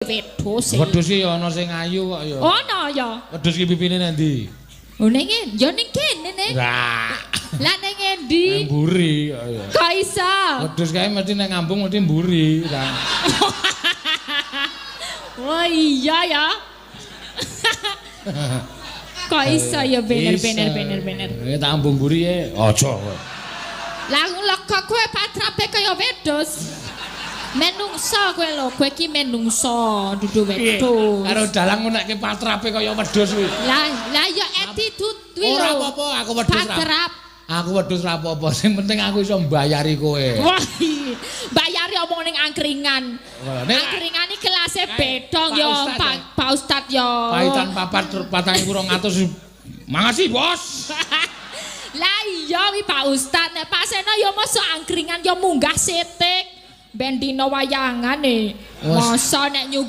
wedhus. Wedhus ki ya ana sing ayu kok ya. Ono ya. Wedhus ki pipine nang ndi? Oh ning ya ning kene ning. Lah, Lah ning endi? nang mburi kok ya. Kok iso? Wedhus kae mesti nek ngambung mesti mburi. Lah. Oh iya ya. Kok iso ya bener Iso. Bener bener bener. Eh, tak ambung mburi e. Aja kowe. Lah lega kowe patrape kaya wedhus. Menungso kowe lho, kowe iki menungso dudu wedhus. Karo dalang ngonekke patrape kaya wedhus kuwi. Lah lah ya attitude kuwi lho. Ora apa-apa, aku wedhus ra. Patrap. Aku wedhus ra apa-apa, sing penting aku iso mbayari kowe. Wah, bayari omong ning angkringan. Wah, nek- Angkringan iki kelase Kae, beda Pak yo, Ustad Pak ya. Pak Ustad yo. Pahitan papat 4.200. Makasih, Bos. Lah iya wi Pak Ustad, nek Pak Seno yo mosok angkringan yo munggah setik. Ben dina wayangan e. Wes. Masa nek nyuguh